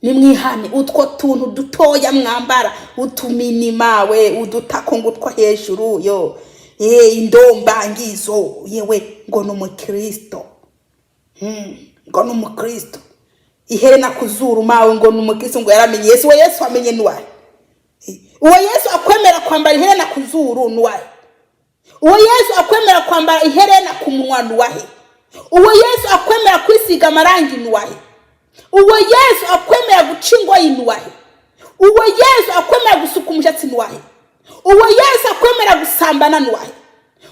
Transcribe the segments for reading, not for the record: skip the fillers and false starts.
Nimwihane utwo tuntu dutoya mwambara, utuminima we, udutako ngutwo hejuru yo, indombangizo yewe, ngo ni umukristo. Ngo ni umukristo, iherena ku zuru mawe, ngo ni umukristo, ngo yaramenye Yesu. Uwo Yesu amenye nuwahe? Uwo Yesu akwemera kwambara iherena ku zuru nuwahe? Uwo Yesu akwemera kwambara iherena ku munwa nuwahe? Uwo Yesu akwemera kwisiga amarangi nuwahe? Uwo Yesu akwemera guca ingoyi nuwahe? Uwo Yesu akwemera gusuka umushatsi nuwahe? Uwo Yesu akwemera gusambana nuwahe?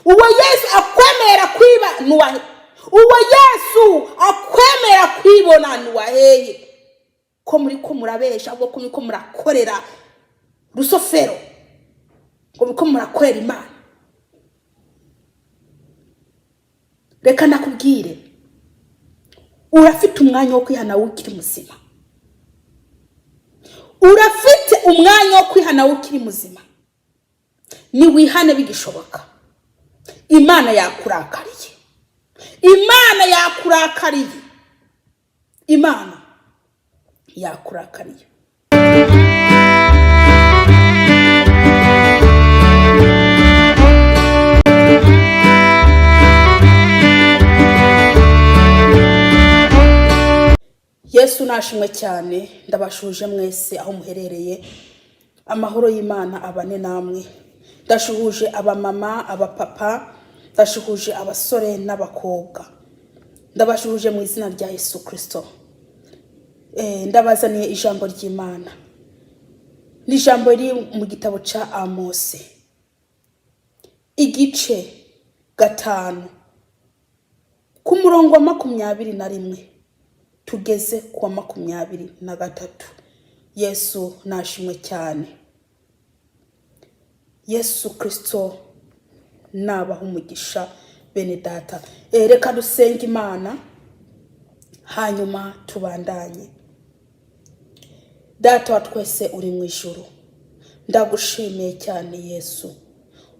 Uwo Yesu akwemera kwiba nuwahe? Uwo Yesu akwemera kwibona nuwaheye? Ko muri ko murabesha, ahubwo ko muri ko murakorera rusofero, ngo muri ko murakorera Imana. Reka nakubwire, urafite umwanya wo kwihana ukiri muzima, urafite umwanya wo kwihana ukiri muzima. Niwihane bigishoboka. Imana yakurakariye, Imana yakurakariye, Imana yakurakariye. Yesu nashimwe cyane. Ndabashuje mwese aho muherereye, amahoro y'Imana abane namwe. Ndashuhuje abamama, abapapa, ndashuhuje abasore n'abakobwa, ndabashuhuje mu izina rya Yesu Kristo. Ndabazaniye ijambo ry'Imana, ni ijambo riri mu gitabo cya Amose, igice 5, ku murongo wa 21 tugeze ku wa 23. Yesu nashimwe cyane. Yesu Kristo nabaha umugisha, bene data. Reka dusenge Imana, hanyuma tubandanye. Data wa twese uri mu ijuru, ndagushimiye cyane Yesu,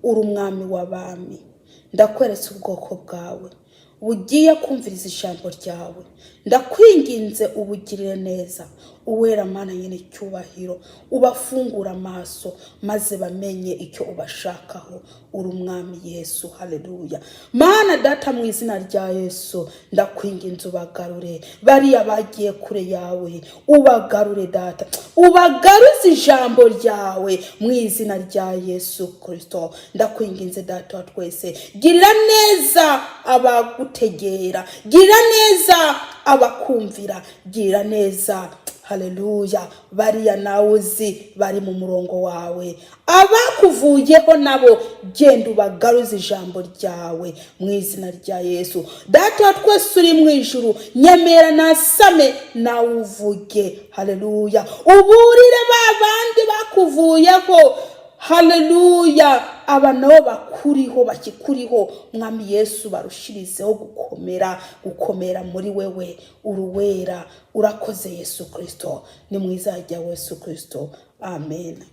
uri umwami w'abami. Ndakweretse ubwoko bwawe bugiye kumviriza ijambo ryawe. Ndakwinginze ubugirire neza, uwera Mana nyine icyubahiro, ubafungura amaso maze bamenye icyo ubashakaho. Uri umwami Yesu, haleluya. Mana data, mu izina rya Yesu, ndakwinginze ubagarure bariya bagiye kure yawe, ubagarure data, ubagaruze ijambo ryawe mu izina rya Yesu Kristo. Ndakwinginze data wa twese, girira neza abagutegera, girira neza abakumvira, girira neza, haleluya, bariya nawe uzi bari mu murongo wawe. Abakuvuyeho nabo genda ubagaruze ijambo ryawe mu izina rya Yesu. Data wa twese uri mu ijuru, nyemera nasame nawe uvuge, haleluya. Uburire ba bandi bakuvuyeho, haleluya, aba nabo bakuriho, bakikuriho, mwami Yesu, barushirizeho gukomera, gukomera muri wewe. Uruwera, urakoze Yesu Kristo, ni mwiza rya Yesu Kristo, amen.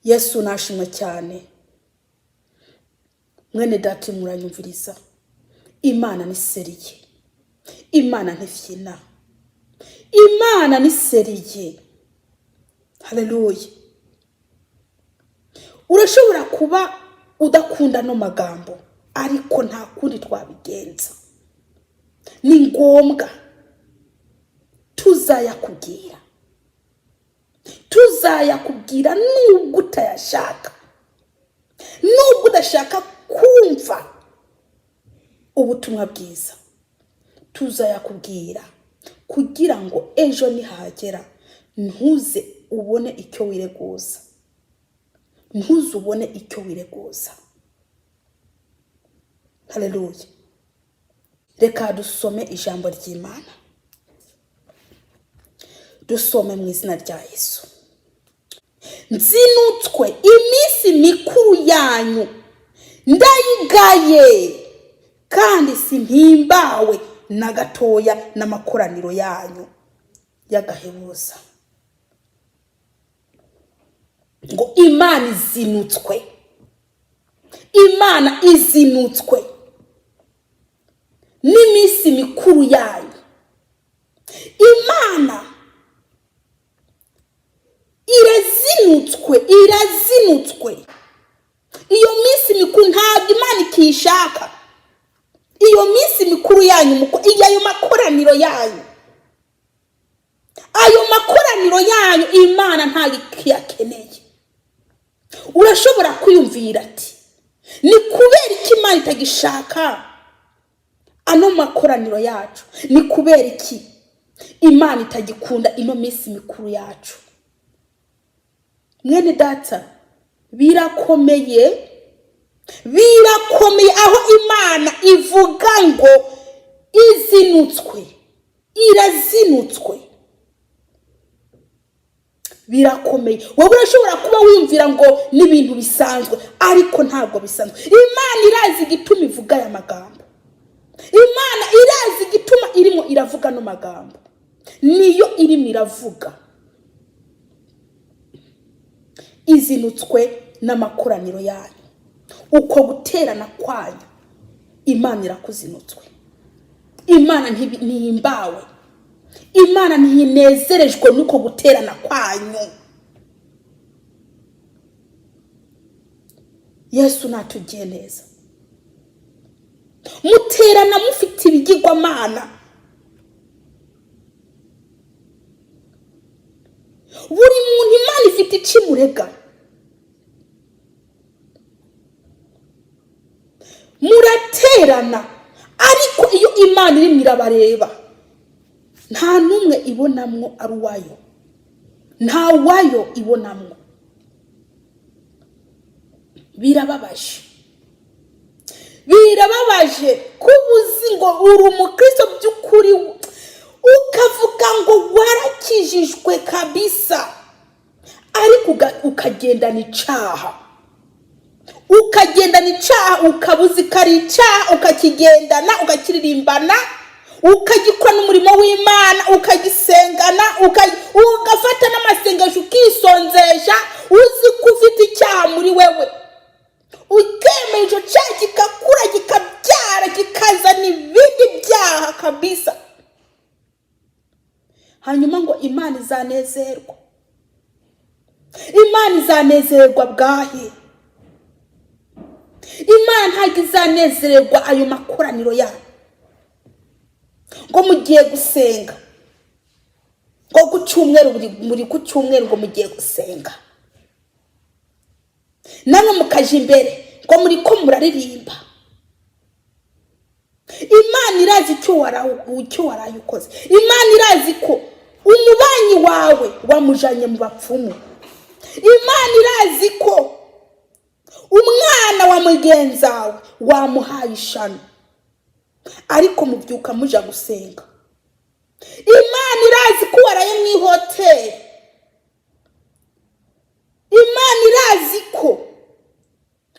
Yesu nashimwe cyane. Mwene data muranyumviriza, Imana ni sérieux, Imana ntifyina, Imana ni sérieux, haleluya. Urashobora kuba udakunda no magambo, ariko nta kundi twabigenza, ni ngombwa tuzayakubwira, tuzayakubwira nubwo utayashaka, nubwo udashaka kumva ubutumwa bwiza, tuzayakubwira kugira ngo ejo nihagera ntuze ubone icyo wireguza, ntuze ubone icyo wireguza. Haleluya. Reka dusome ijambo ry'Imana, dusome mu izina rya Yesu. Nzinutswe iminsi mikuru yanyu, ndayigaye, kandi simpimbawe na gatoya n'amakoraniro yanyu y'agahebuza. Ngo Imana izinutswe, Imana izinutswe n'iminsi mikuru yanyu. Irazinutswe, irazinutswe. Iyo minsi mikuru ntabwo Imana ikishaka. Iyo minsi mikuru yanyu, ayo makoraniro yanyu, ayo makoraniro yanyu, Imana ntabwo ikiyakeneye. Urashobora kwiyumvira ati: "Ni kubera iki Imana itagishaka ano makoraniro yacu? Ni kubera iki Imana itagikunda ino minsi mikuru yacu?" Mwene Data, birakomeye, birakomeye aho Imana ivuga ngo izinutswe, irazinutswe. Birakomeye. Wowe urashobora kuba wiyumvira ngo ni ibintu bisanzwe, ariko ntabwo bisanzwe. Imana irazi igituma ivuga aya magambo. Imana irazi igituma irimo iravuga ano magambo. Niyo irimo iravuga. Izinutswe n'amakoraniro yanyu, uko guterana kwanyu. Imana irakuzinutswe. Imana ntihimbawe, Imana ntinezerejwe n'uko guterana kwanyu. Yesu natugiye neza. Muterana mufite ibigirwamana. Buri muntu Imana ifite icyo imurega. Muraterana, ariko iyo Imana irimo irabareba, nta n'umwe ibonamwo ari uwayo, nta wayo ibonamwo. Birababaje, birababaje kuba uzi ngo uri umukristo by'ukuri, ukavuga ngo warakijijwe kabisa, ariko ukagendana icaha, ukagendana icaha, ukaba uzi ko ari icaha, ukakigendana, ukakiririmbana, ukagikora n'umurimo w'Imana, ukagisengana, ugafata n'amasengesho, ukisonzesha, uzi ko ufite icyaha muri wewe, ukemera icyo cyaha kigakura, kikabyara, kikazana ibindi byaha kabisa. Hanyuma ngo Imana izanezerwa? Imana izanezerwa bwahe? Imana ntabwo izanezererwa ayo makoraniro yayo, ngo mugiye gusenga, ngo ku cyumweru, buri ku cyumweru ngo mugiye gusenga, namwe mukaja imbere ngo muri ko muraririmba. Imana irazi icyo waraye ukoze. Imana irazi ko umubanyi wawe wamujanye mu bapfumu. Imana irazi ko umwana wa mugenzawe wamuhaye ishano, ariko mubyuka muja gusenga. Imana irazi ko waraye mu ihoteli. Imana irazi ko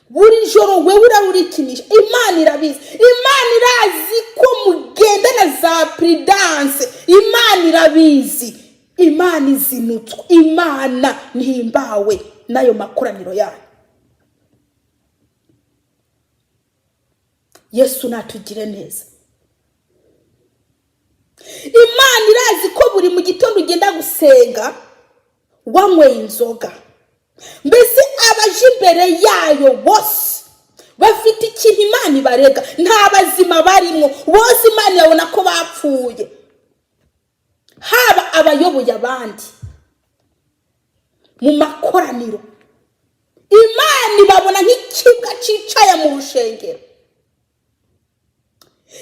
buri joro wewe urarikinisha. Imana irabizi. Imana irazi ko mugendana za puridanse. Imana irabizi. Imana izinutswe. Imana ntihimbawe n'ayo makoraniro yanyu. Yesu natugire neza. Imana irazi ko buri mu gitondo ugenda gusenga wanyweye inzoga. Mbese abaje imbere yayo bose bafite ikintu Imana ibarega. Nta bazima barimo, bose Imana irabona ko bapfuye, haba abayoboye abandi mu makoraniro. Imana ibabona nk'ikibwa cyicaye mu rushengero.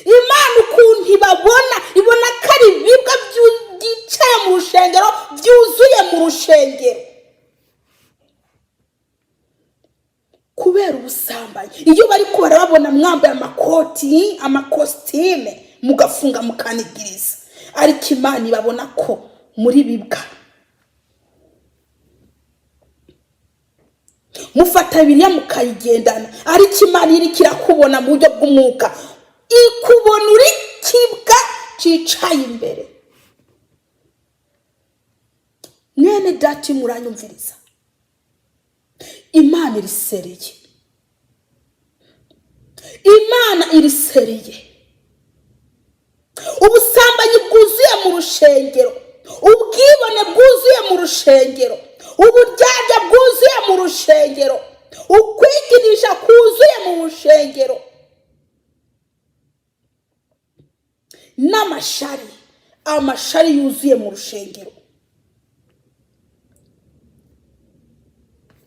Imana ukuntu ibabona, ibona ko ari ibibwa byicaye mu rushengero, byuzuye mu rushengero kubera ubusambanyi. Iyo bari ko barababona mwambaye amakoti, amakositime, mugafunga, mukanigiriza, ariko Imana ibabona ko muri bibwa. Mufata Bibiliya mukayigendana, ariko Imana iriko irakubona mu buryo bw'umwuka, ikubona uri kibwa cicaye imbere. Mwene Data, muranyumviriza? Imana irisereye, Imana irisereye. Ubusambanyi bwuzuye mu rushengero, ubwibone bwuzuye mu rushengero. Uburyarya bwuzuye mu rushengero, ukwikinisha kuzuye mu rushengero, n'amashari, amashari yuzuye mu rushengero.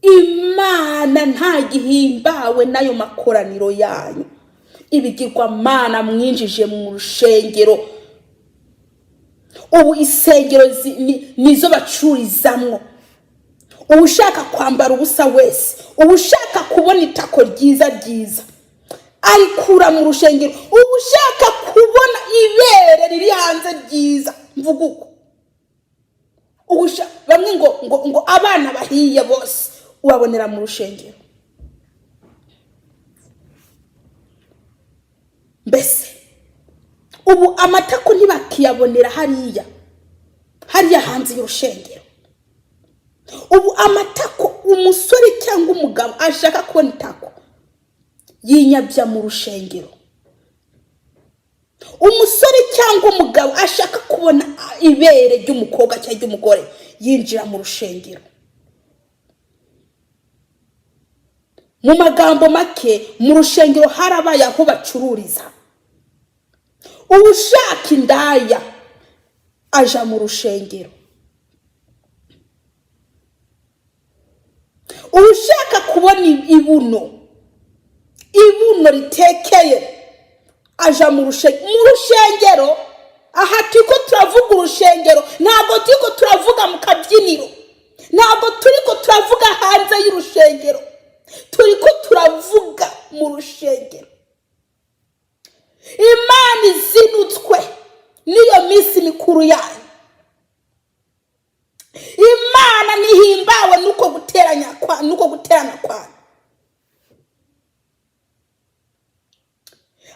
Imana nta gihimbawe n'ayo makoraniro yanyu. Ibigirwamana mwinjije mu rushengero, ubu isengero nizo bacururizamwo. Ushaka kwambara ubusa wese, ushaka kubona itako ryiza ryiza arikura mu rushengero, ushaka kubona ibere riri hanze ryiza, mvuga uko bamwe ngo ngo ngo abana bahiye bose ubabonera mu rushengero. Mbese ubu amatako ntibakiyabonera hariya hariya hanze y'urushengero. Ubu amatako umusore cyangwa umugabo ashaka kubona itako yinyabya mu rushengero. Umusore cyangwa umugabo ashaka kubona ibere ry'umukobwa cyangwa ry'umugore yinjira mu rushengero. Mu magambo make, mu rushengero harabaye aho bacururiza. Ushaka indaya aja mu rushengero. Ushaka kubona ibuno, ibuno ritekeye aja mu rushengero. Aha turiko turavuga urushengero, ntabwo turiko turavuga mu kabyiniro, ntabwo turiko turavuga hanze y'urushengero, turiko turavuga mu rushengero. Imana izinutswe n'iyo minsi mikuru yanyu. Imana ntihimbawe nuko guteranya kwa nuko guterana kwanyu.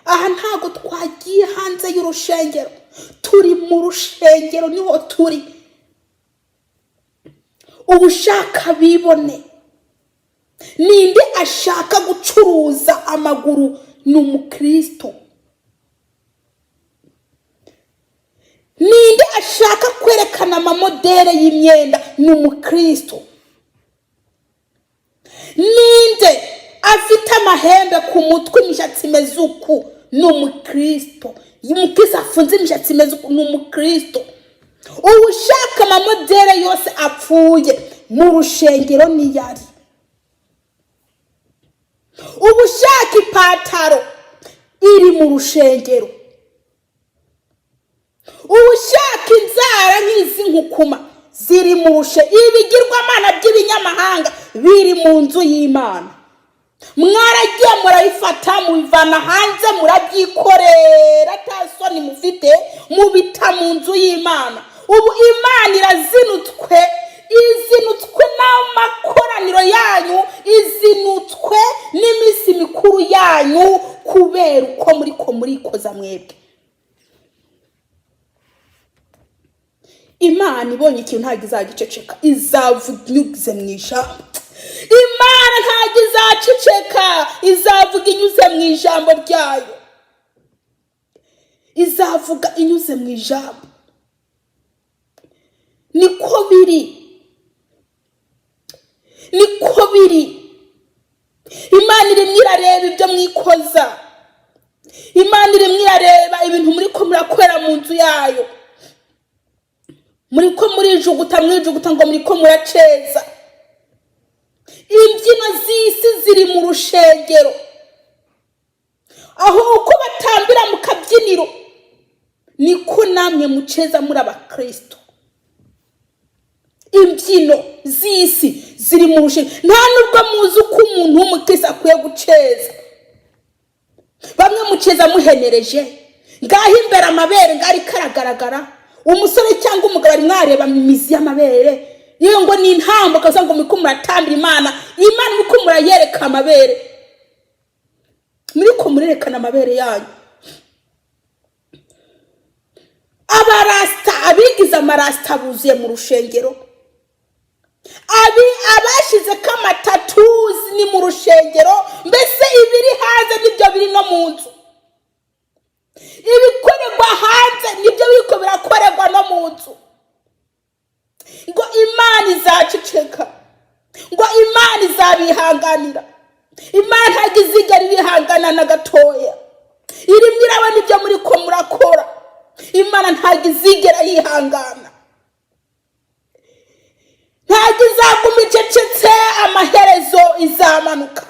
Aha ntabwo twagiye hanze y'urushengero, turi mu rushengero niho turi. Ubushaka bibone, ninde ashaka gucuruza amaguru? Ni umukristo. Ninde ashaka kwerekana amamodere y'imyenda? Ni umukristo. Ninde afite amahembe ku mutwe, imishatsi imeze uku? Ni umukristo. Umukristo afunze imishatsi imeze uku, ni umukristo. Ushaka amamodere yose apfuye mu rushengero niyari. Ubushaka ipataro iri mu rushengero. Ushaka inzara nk'izi nkukuma ziri mu rushengero. Ibigirwamana by'ibinyamahanga biri mu nzu y'Imana. Mwaragiye murabifata mubivana hanze, murabyikorera ata soni mufite, mubita mu nzu y'Imana. Ubu Imana irazinutswe, izinutswe n'amakoraniro yanyu, izinutswe n'iminsi mikuru yanyu, kubera uko muri ko murikoza mwebwe. Imana ibonye ikintu ntabwo izagiceceka, izavuga inyuze mu ijambo. Imana ntabwo izaceceka, izavuga inyuze mu ijambo ryayo, izavuga inyuze mu ijambo. Niko biri, niko biri. Imana irimo irareba ibyo mwikoza. Imana irimo irareba ibintu muri ko murakorera mu nzu yayo. Muri ko murijuguta mwijuguta ngo muri ko muraceza. Imbyino z'isi ziri mu rushengero, aho uko batambira mu kabyiniro niko namwe muceza muri abakristo. Imbyino z'isi ziri mu rushengero. Nta nubwo muzi uko umuntu w'umukristo akwiye guceza. Bamwe muceza muhenereje, ngaho imbere amabere ngaho ariko aragaragara. Umusore cyangwa umugabo ari mwareba imizi y'amabere, yewe ngo ni intambo, ukavuga ngo muriko muratambira Imana. Imana muriko murayereka amabere, muriko murerekana amabere yanyu. Abarasta, abigize amarasta buzuye mu rushengero. Abashize ko amatatuzi ni mu rushengero. Mbese ibiri hanze nibyo biri no mu nzu, ibikorerwa hanze nibyo biriko birakorerwa no mu nzu. Ngo Imana izaceceka. Ntimuzaceceka ngo Imana izabihanganira. Imana ntabwo izigera ibihangana na gatoya. Irimo irabona ibyo muri ko murakora. Imana ntabwo izigera yihangana, ntabwo izaguma icecetse. Amaherezo izamanuka,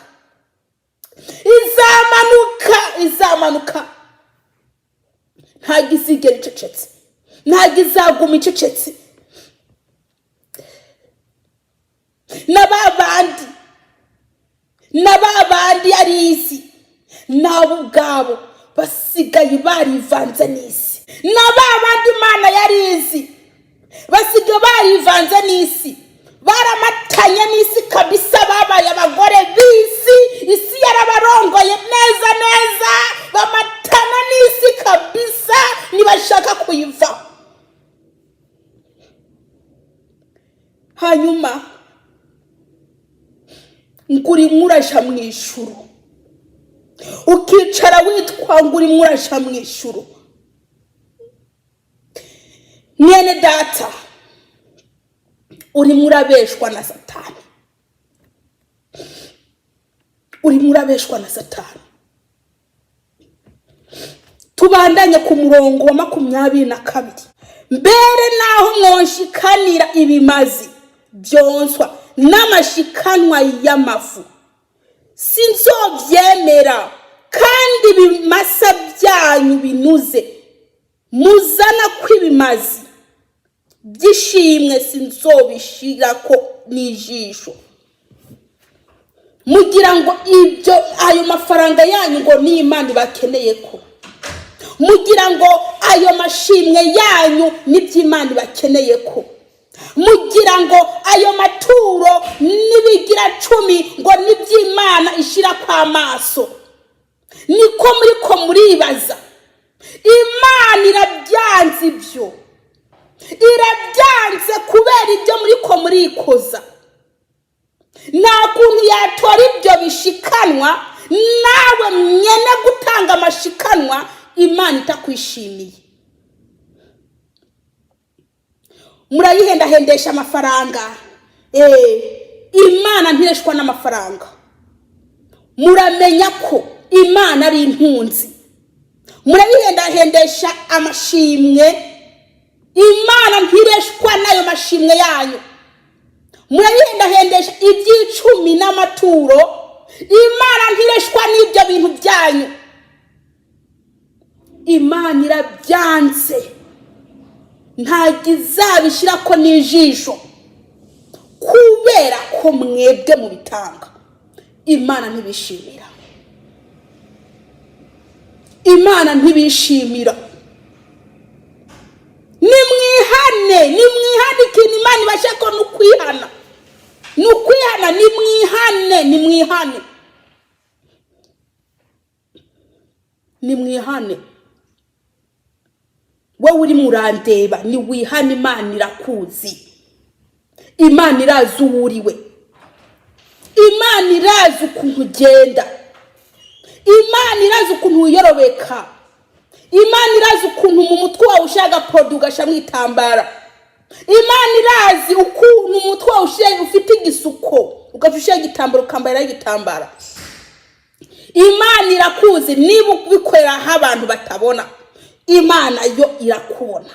izamanuka, izamanuka. Ntabwo izigera icecetse, ntabwo izaguma icecetse. Na ba bandi, na ba bandi yari izi, nabo ubwabo basigaye barivanze n'isi. Na ba bandi Imana yari izi basigaye barivanze n'isi, baramatanye n'isi kabisa, babaye abagore b'isi. Isi yarabarongoye neza neza, bamatana n'isi kabisa, ntibashaka kuyivaho. Hanyuma ngo urimo uraja mu ijuru, ukicara witwa ngo urimo uraja mu ijuru. Mwene data, urimo urabeshwa na Satani, urimo urabeshwa na Satani. Tubandanye ku murongo wa 22. Mbere naho mwonshikanira ibimazi byonswa n'amashikanwa y'amafu, sinzobyemera, kandi ibimasa byanyu binuze muzana kw'ibimazi by'ishimwe sinzobishirako n'ijisho. Mugira ngo ibyo ayo mafaranga yanyu ngo ni Imana ibakeneye ko, mugira ngo ayo mashimwe yanyu n'iby'Imana ibakeneye ko, mugira ngo ayo maturo n'ibigira cumi ngo n'iby'Imana ishira kw'amaso. Niko muri ko muribaza. Imana irabyanze ibyo, irabyanze kubera ibyo muri ko murikoza. Nta kuntu yatora ibyo bishikanwa, nawe mwene gutanga amashikanwa, Imana itakwishimiye. Murayihendahendesha amafaranga. Imana ntireshwa n'amafaranga. Muramenya ko Imana ari intunzi. Murayihendahendesha amashimwe. Imana ntireshwa n'ayo mashimwe yanyu. Murayihendahendesha iby'icumi n'amaturo. Imana ntireshwa n'ibyo bintu byanyu. Imana irabyanze, ntabwo izabishyira ko n'ijisho, kubera ko mwebwe mubitanga. Imana ntibishimira, Imana ntibishimira. Nimwihane, nimwihane. Ikintu Imana ibasha ko ni ukwihana, ni ukwihana. Nimwihane, nimwihane, nimwihane. Wowe urimo urandeba, niwihane. Imana irakuzi, Imana irazi uwo uriwe, Imana irazi ukuntu ugenda, Imana irazi ukuntu wiyorobeka, Imana irazi ukuntu mu mutwe wawe ushyira agapodi ugashyiramo itambara, Imana irazi ukuntu mu mutwe wawe ufite igisuko ugaca ushyira igitambaro, ukambariraho igitambara. Imana irakuzi. Niba ubikorera aho abantu batabona, Imana yo irakubona,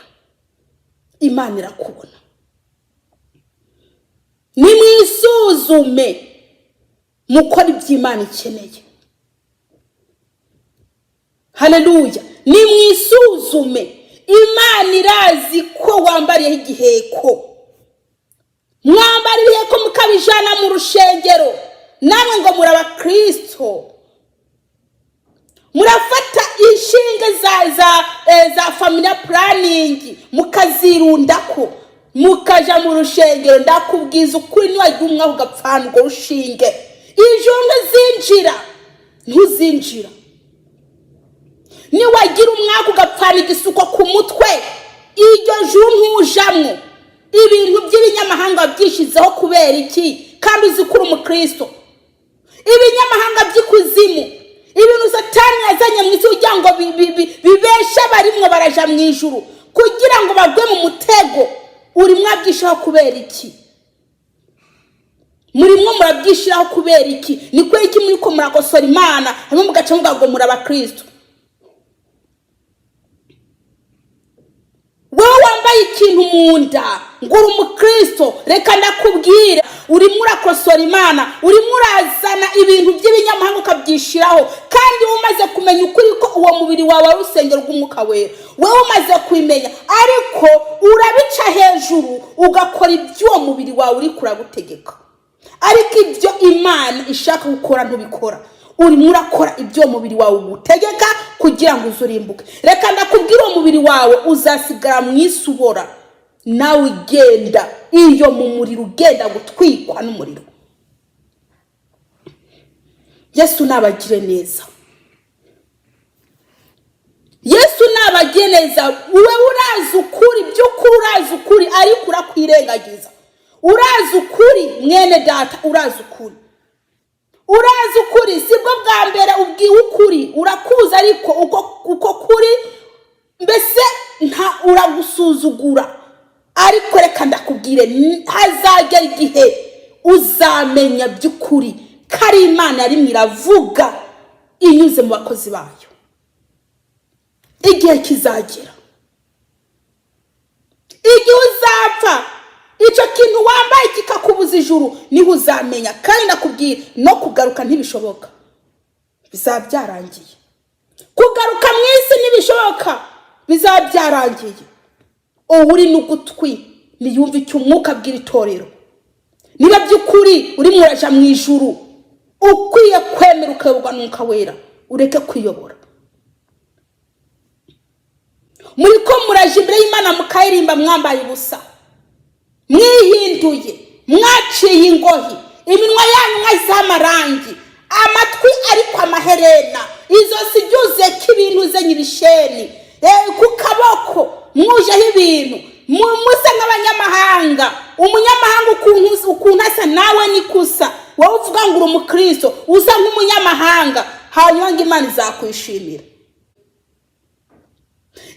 Imana irakubona. Nimwisuzume, mukore ibyo Imana ikeneye. Haleluya! Nimwisuzume. Imana irazi ko wambariyeho igiheko. Mwambara ibiheko mukabijana mu rushengero, namwe ngo muri abakristo. Murafata inshinge za family planning mukazirundako, mukaja mu rushengero. Ndakubwiza ukuri, niwagira umwaka ugapfana urwo rushinge, ijuru ntuzinjira, ntuzinjira. Niwagira umwaka ugapfana igisuko ku mutwe, iryo juru ntujamwo. Ibintu by'ibinyamahanga byishyizeho kubera iki, kandi uzi ko uri umukristo? Ibinyamahanga by'ikuzimu, ibintu Satani yazanye mu isi kugira ngo bibeshe abarimwo baraja mu ijuru, kugira ngo bagwe mu mutego, uri mwabyishaho kubera iki? Murimwo murabyishyiraho kubera iki? Ni kubera iki muri ko murakosora Imana, hanyuma mugaca muvuga ngo muri abakristo? Wowe wambaye ikintu mu nda ngo uri umukristo, reka ndakubwire, urimo urakosora Imana, urimo urazana ibintu by'ibinyamahanga ukabyishyiraho, kandi wowe umaze kumenya ukuri ko uwo mubiri wawe ari urusengero rw'Umwuka Wera, wowe umaze kubimenya, ariko urabica hejuru ugakora iby'uwo mubiri wawe uri kuragutegeka, ariko ibyo Imana ishaka gukora ntubikora. Urimo urakora ibyo uwo mubiri wawe ugutegeka kugira ngo uzurimbuke. Reka ndakubwire, uwo mubiri wawe uzasigara mu isi ubora, nawe ugenda iyo mu muriro, ugenda gutwikwa n'umuriro. Yesu nabagire neza, Yesu nabagire neza. Wowe urazi ukuri, by'ukuri urazi ukuri, ariko urakwirengagiza. Urazi ukuri, mwene data, urazi ukuri, urazi ukuri. Sibwo bwa mbere ubwiwe ukuri, urakuzi, ariko uko kuri mbese nta uragusuzugura. Ariko reka ndakubwire, hazagera igihe uzamenya by'ukuri ko ari Imana yarimwe iravuga inyuze mu bakozi bayo. Igihe kizagera, igihe uzapfa, icyo kintu wambaye kikakubuza ijuru, niho uzamenya. Kandi ndakubwira, no kugaruka ntibishoboka, bizaba byarangiye. Kugaruka mu isi ntibishoboka, bizaba byarangiye. Ubu uri n'ugutwi niyumve icyo Umwuka abwira itorero. Niba by'ukuri urimo uraja mu ijuru, ukwiye kwemera ukayoborwa n'Umwuka Wera, ureke kwiyobora. Muri ko muraje imbere y'Imana mukayirimba mwambaye ubusa, mwihinduye, mwaciye ingohi, iminwa yanyu mwaziho amarangi, amatwi ariko amaherena, izosi ryuzuye ko ibintu zenye ibisheni, ku kaboko mwujeho ibintu, musa nk'abanyamahanga. Umunyamahanga ukuntu asa nawe ni kusa. Wowe uvuga ngo uri umukristo, usa nk'umunyamahanga, hanyuma ngo Imana izakwishimira?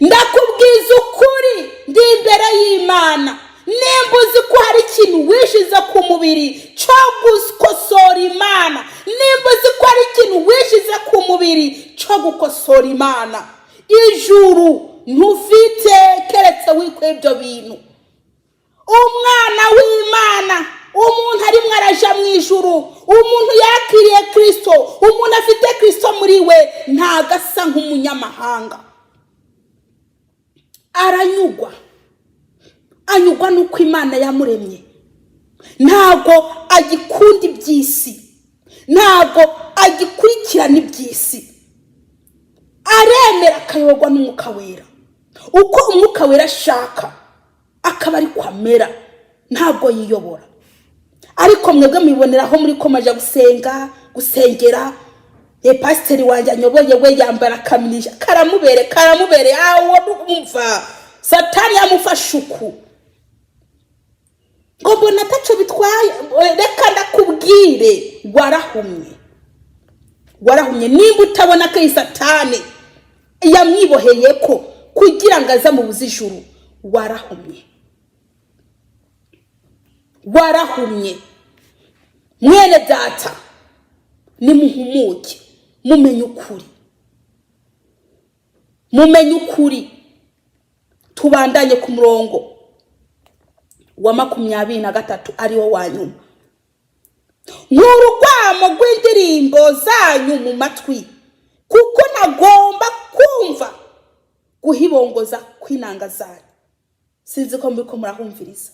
Ndakubwiza ukuri, ndi imbere y'Imana, nimba uzi ko hari ikintu wishize ku mubiri cyo gukosora Imana, nimba uzi ko hari ikintu wishize ku mubiri cyo gukosora Imana, ijuru ntufite keretse wikuye ibyo bintu. Umwana w'Imana, umuntu arimo araja mu ijuru, umuntu yakiriye Kirisito, umuntu afite Kirisito muri we, ntabwo asa nk'umunyamahanga. Aranyugwa, anyugwa n'uko Imana yamuremye. Ntabwo agikunda iby'isi, ntabwo agikurikirana iby'isi, aremera akayoborwa n'Umwuka Wera. Uko Umwuka Wera ashaka akaba ariko amera, ntabwo yiyobora. Ariko mwebwe mubiboneraho muri ko maja gusenga, gusengera, pasiteri wanjye anyoboye we yambara akaminisha, karamubere, karamubere. Awo umva Satani yamufashe uku ngo mbona ataco bitwaye. Reka ndakubwire, warahumye, warahumye. Nimba utabona ko iyi Satani yamwiboheye ko kugira ngo aze mu ijuru, warahumye, warahumye. Mwene data, nimuhumuke, mumenye ukuri, mumenye ukuri. Tubandanye ku murongo wa 23, ariwo wa nyuma. Nk'urugwamo rw'indirimbo zanyu mu matwi, kuko ntagomba kumva guhibongoza kw'inanga zanyu. Sinzi ko muri ko murahumviriza,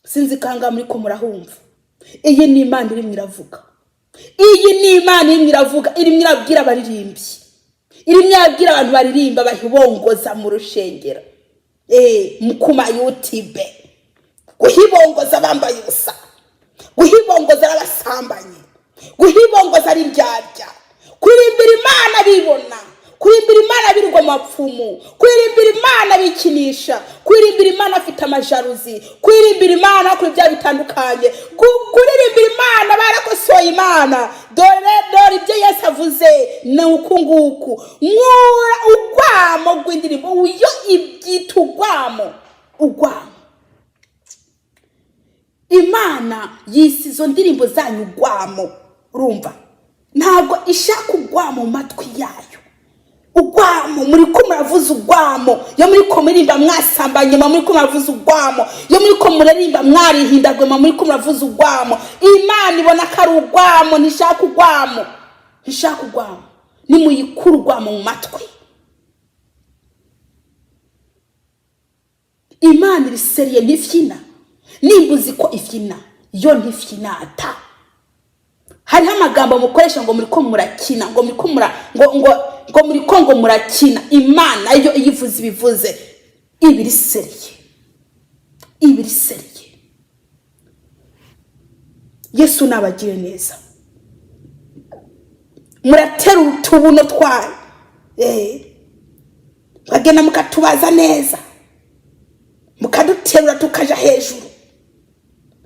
sinzi ko ahangaha muri ko murahumva. Iyi ni Imana irimo iravuga, iyi ni Imana irimo iravuga, irimo irabwira abaririmbyi, irimo irabwira abantu baririmba bahibongoza mu rushengero, ku ma YouTube, guhibongoza bambaye ubusa, guhibongoza ari abasambanyi, guhibongoza ari indyarya, kuririmbira Imana bibona, kuririmbira Imana birirwa mu mapfumu, kuririmbira Imana bikinisha, kuririmbira Imana afite amajaruzi, kuririmbira Imana kuri bya bitandukanye, kuririmbira Imana barakosoye Imana. Dore, dore ibyo Yesu avuze ni uku nguku: nkura urwamo rw'indirimbo. Uyo ibyita urwamo, urwamo. Imana yise izo ndirimbo zanyu ugwamo. Urumva, ntabwo ishaka ugwamo mu matwi yayo. Ugwamo muri ko muravuza, ugwamo iyo muri ko muririmba mwasambanye, muri ko muravuza ugwamo iyo muri ko muririmba mwarihindagwe, muri ko muravuza ugwamo. Imana ibona ko ari ugwamo, ntishaka ugwamo, ntishaka ugwamo. Nimuyikure ugwamo mu matwi. Imana iri sérieux, ntifyina. Nimba uzi ko ifyina, yo ntifyinata. Hariho amagambo mukoresha ngo muri ko murakina, ngo muri ko mura ngo ngo ngo muri ko ngo murakina. Imana yo iyo ivuze, ibivuze ibiri sérieux, ibiri sérieux. Yesu nabagire neza. Muratera utubuno twayo, mukagenda mukatubaza neza, mukaduterura tukaja hejuru,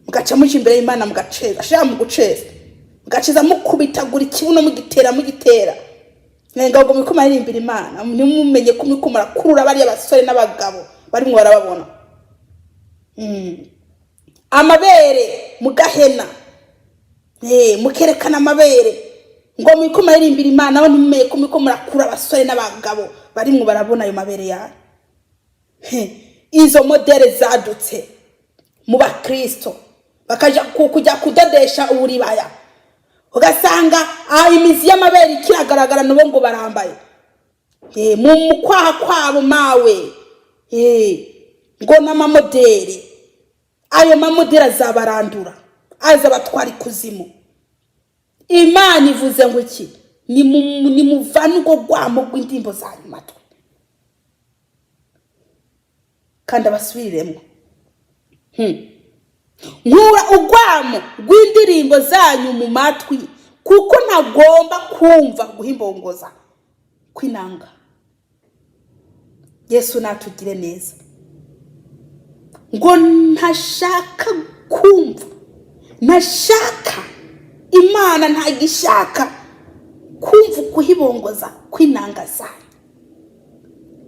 mugaca muja imbere y'Imana, mugaceza shaka mu guceza, mugaceza mukubitagura ikibuno, mugitera, mugitera ngo muriko muraririmbira Imana. Ntimumenye ko muriko murakurura bariya basore n'abagabo barimwo barababona. Amabere mugahena, mukerekana amabere ngo muriko muraririmbira Imana, aho ntimumenye ko muriko murakura abasore n'abagabo barimwo barabona ayo mabere yanyu. Izo modèle zadutse mu bakristo, bakaja kujya kudodesha uburibaya, ugasanga imizi y'amabere ikiragaragara, nabo ngo barambaye. Mu kwaha kwabo mawe, ngo n'amamodeli. Ayo mamodeli azabarandura, azabatwara ikuzimu. Imana ivuze ngo iki? Nimuvane urwo rwamo rw'indirimbo zanyu matwi. Kandi abasubiriremo: Nkura urwamo rw'indirimbo zanyu mu matwi, kuko ntagomba kumva guhimbongoza kw'inanga. Yesu natugire neza. Ngo ntashaka kumva, ntashaka, Imana ntagishaka kumva ukuhibongoza kw'inanga zanyu,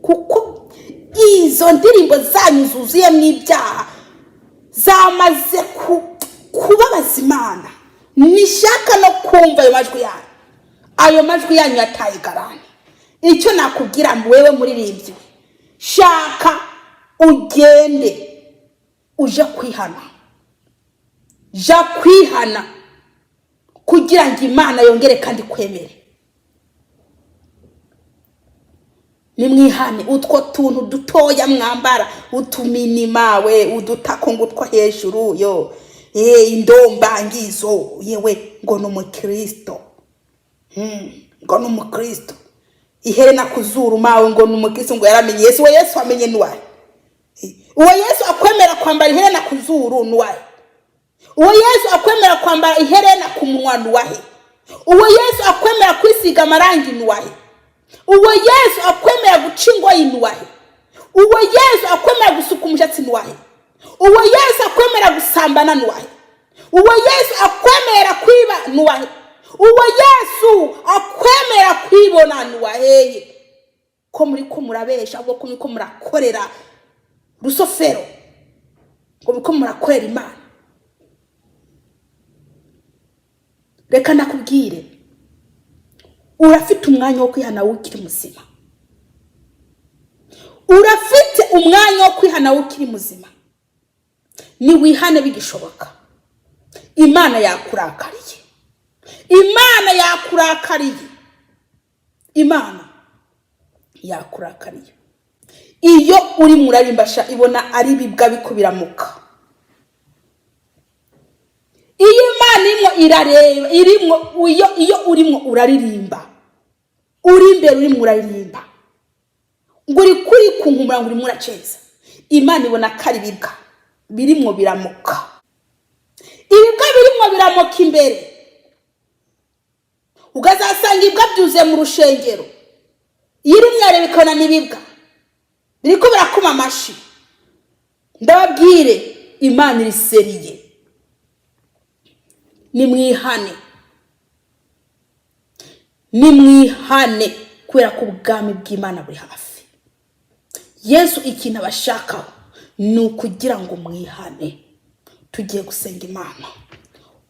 kuko izo ndirimbo zanyu zuzuyemo ibyaha zamaze kubabaza Imana. Nishaka no kumva ayo majwi yanyu. Ayo majwi yanyu yataye igarani. Icyo nakubwira wewe muririmbyi, shaka ugende uje kwihana, ja kwihana kugira ngo Imana yongere kandi kwemere. Nimwihane utwo tuntu dutoya mwambara, utuminima we, udutako ngutwo hejuru yo, indomba ngizo. Yewe, ngo ni umukristo, ngo ni umukristo, iherena ku zuru mawe, ngo ni umukristo, ngo yaramenye Yesu. Uwo Yesu amenye nuwahe? Uwo Yesu akwemera kwambara iherena ku zuru nuwahe? Uwo Yesu akwemera kwambara iherena ku munwa nuwahe? Uwo Yesu akwemera kwisiga amarangi nuwahe? Uwo Yesu akwemera guca ingoyi nuwahe? Uwo Yesu akwemera gusuka umushatsi nuwahe? Uwo Yesu akwemera gusambana nuwahe? Uwo Yesu akwemera kwiba nuwahe? Uwo Yesu akwemera kwibona nuwaheye? Ko muri ko murabesha, ahubwo ko muri ko murakorera rusofero, ngo muri ko murakorera Imana. Reka nakubwire, urafite umwanya wo kwihana ukiri muzima, urafite umwanya wo kwihana ukiri muzima. Niwihane bigishoboka. Imana yakurakariye, Imana yakurakariye, Imana yakurakariye. Iyo uri murarimbasha, ibona ari ibibwa bikubiramuka. Iyo Imana irimo irareba, irimo iyo urimo uraririmba, uri imbere urimo uraririmba, ngo uri kuri kunkumura, ngo urimo uraceza, Imana ibona ko ari ibibwa birimo biramuka, ibibwa birimo biramuka imbere. Ukazasanga ibibwa byuzuye mu rushengero. Iyo urimo urareba, ikabona n'ibibwa biriko birakoma amashi. Ndababwire, Imana iri sérieux. Nimwihane, nimwihane, kubera ko ubwami bw'Imana buri hafi. Yesu ikintu abashakaho ni ukugira ngo mwihane. Tugiye gusenga Imana.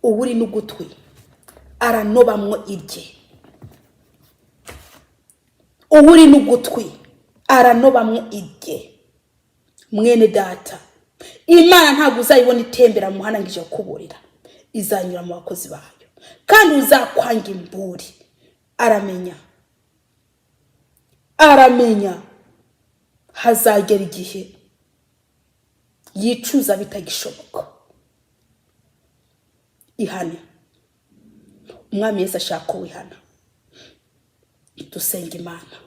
Uwuri n'ugutwi aranobamwo irye. Uwuri n'ugutwi aranobamwo irye. Mwene data, Imana ntabwo uzayibona itembera mu muhanda ngo ije kukuburira. Izanyura mu bakozi bayo, kandi uzakwanga imburi aramenya, aramenya. Hazagera igihe yicuza bitagishoboka. Ihane. Umwami Yesu ashaka ko wihana. Dusenga Imana.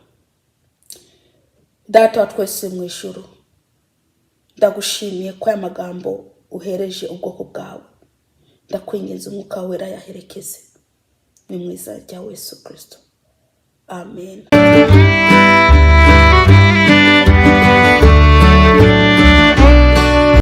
Data wa twese mu ijuru, ndagushimiye ko aya magambo uhereje ubwoko bwawe. Ndakwinginze, Umwuka Wera yaherekeze. Ni mu izina rya Yesu Kirisito, amen.